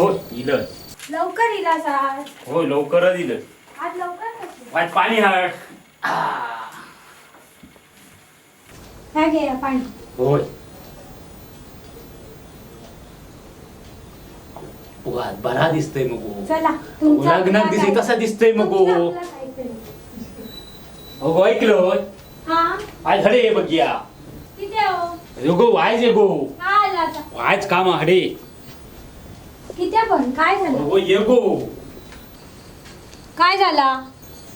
हो इलं. लवकर इला आज. हो लवकरच इलं. आज लवकर कशी? वाट पाणी हाड. ह्या घे या पाणी. होय वा बरा दिसतोय मग. चला तुमचा लग्नात आपला दिसे काय- तसा दिसतोय मग. तुमचा आपला काहीतरी. अगो ऐकलं होय. हा आज हडे बघिया. किती हो? गो वायज ये गो. काय आला आता? वायज काम हडे. किती पण काय झालं? अगो ये गो. काय झाला?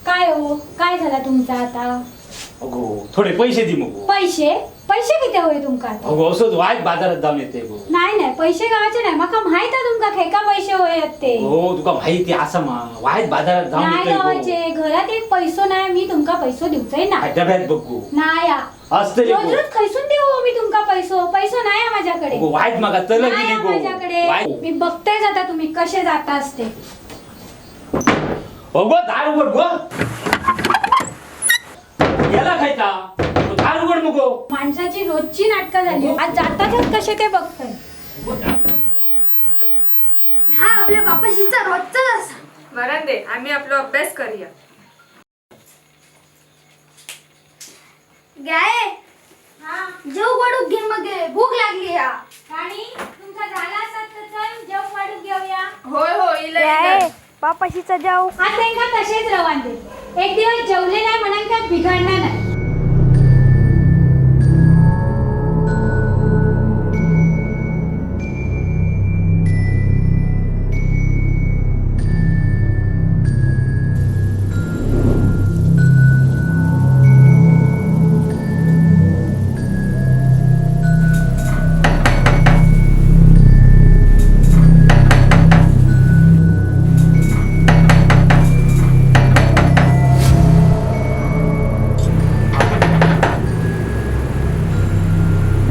काय हो काय झाला तुमचा आता? अगो थोडे पैसे दे मग. पैसे पैसे किती होय तुमका आता? अगो असंच वायज बाजारात जाऊन येते गो. नाही नाही पैसे गावाचे नाही, माका माहित आहे तुमका खेका पैसे होयत ते. हो तुका माहिती असा मा वायज बाजारात जाऊन नाही येतोय गो. गावाचे, घरात एक पैसो नाही, मी तुमका पैसो दिवचोय ना. डब्यात बघ गो. नाही आ. असतले रोज गो. रोज खैसून देऊ हो मी तुमका पैसो? पैसो नाही आहे माझ्याकडे. अगो वायज मागा चल नाही गेली आहे गो. माझ्याकडे. वाय- मी बघतेच आता तुम्ही कसे जाता असते. अगो दार उघड गो. याला खायचा तो दार उघड मग गो. माणसाची रोजची नाटकं झाली, आज जातातच कसे ते बघतोय. हा आपल्या बापाशीचा रोजचाच असा. मरण दे, आम्ही आपला अभ्यास करूया. गाय हा जेव वाढू घे मग, भूक लागली हा. आणि तुमचा झाला असत तर चल जेव वाढून घेऊया. होय हो इलं इलं. बापाशीचा जाऊ. आज त्यांना तसेच रवान दे, एक दिवस जेवले नाही म्हणाल काय बिघडणार नाही.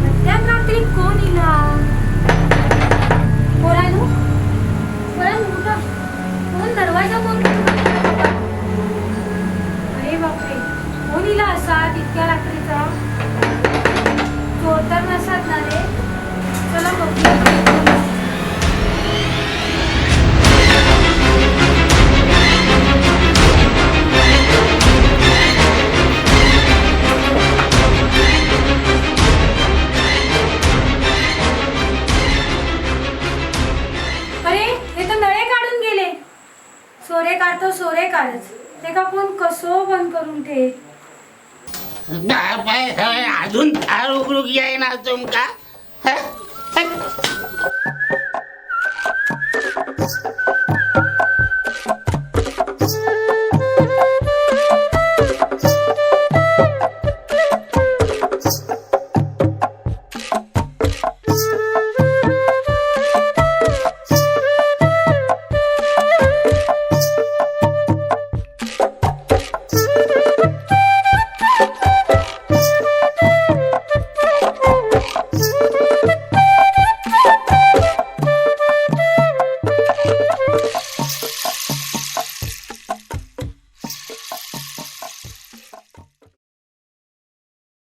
मध्यानरात्री कोण इला? पोरांनो पोरांनो उठा. कोण दरवाजा कोण खटखटवता? अरे बापरे, कोण इला असा इतक्या रात्रीचा? चोर तर नसत ना रे? चला बघूया कोण असेल. अरे हे तर नळे काढून गेले. सोरे काढतो सोरे काढच, ते का कोण कसो बंद करून ठे. बाप आहे, अजून दार उघडूक येईना तुमका. हं?